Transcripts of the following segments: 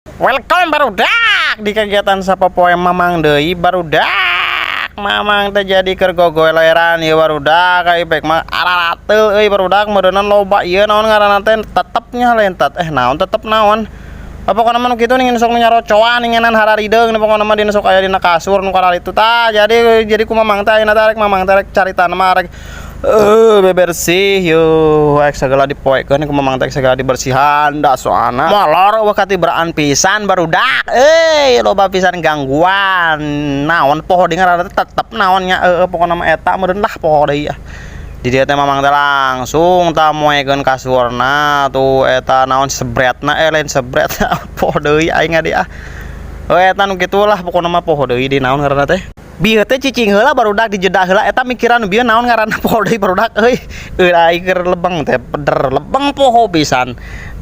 Welcome, barudak, di kegiatan sapopoe Mamang deui, barudak. Mamang teh jadi keur gogoleran ieu, barudak. Ai baik mah ararateul euy, barudak. Meureunna loba ieu, naon ngaranna teh, tetepnya lain tet eh naon tetep naon. Pokokna mah nu kitu ning sok nyarocoan ningenan hararideung. Pokokna mah dina sok aya dina kasur nu kararitu tah. Jadi ku Mamang teh ayeuna teh rek, Mamang teh rek carita mah rek bebersih yo, rek segala dipoekeun ku Mamang teh, segala dibersihan da soalna molor euweuh katibraan pisan, barudak euy. Loba pisan gangguan naon, poho deui ngaranna teh, tetep naon nya, heueuh, pokona mah eta meureun lah, poho deui ah. Di dieu teh Mamang teh langsung tah moekeun kasurna tuh, eta naon sebretna, eh lain sebret, poho deui aing adi ah. Oh, eta nu kitu lah pokona mah, poho deui di naon ngaranna teh. Bieu teh cicing heula, barudak, di jeda heula eta mikiran bieu naon ngaranna, poho deui, barudak euy. Euy, aing keur lebeng teh peder lebeng, poho pisan.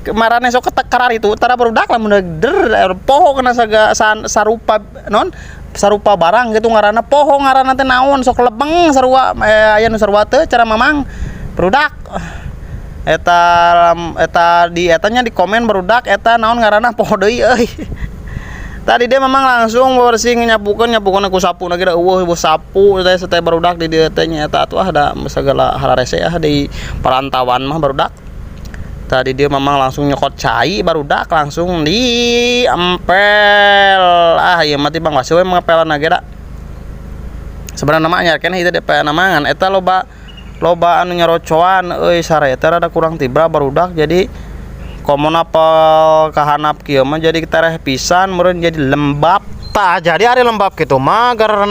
Kemarin sok ketek kararitu tara, barudak. Lamun der poho kena saga san, sarupa non sarupa barang gitu ngaranna, poho ngaranna teh naon, sok lebeng sarua aya nu sarua teu cara Mamang, barudak. Eta eta di etanya di komen, barudak, eta naon ngaranna, poho deui euy. Tadi dia memang langsung bersih, nyapukeun nyapukeun ku sapu lagi da euweuh euweuh sapu teh teh, barudak. Di dieu teh nya eta atuh ada segala hararese ah di perantauan mah, barudak. Tadi dia memang langsung nyokot cai, barudak, langsung di empel ah. Ieu mah tibang wasi we ngepelan ge da sebenarnya mah anyar keneh ieu teh namangan eta. Loba loba anu nyarocoan euy, sare teh rada kurang tibra, barudak. Jadi komo napel kahanap kieu mah jadi tereh pisan meureun, jadi lembab tah. Jadi ari lembab kitu mah karena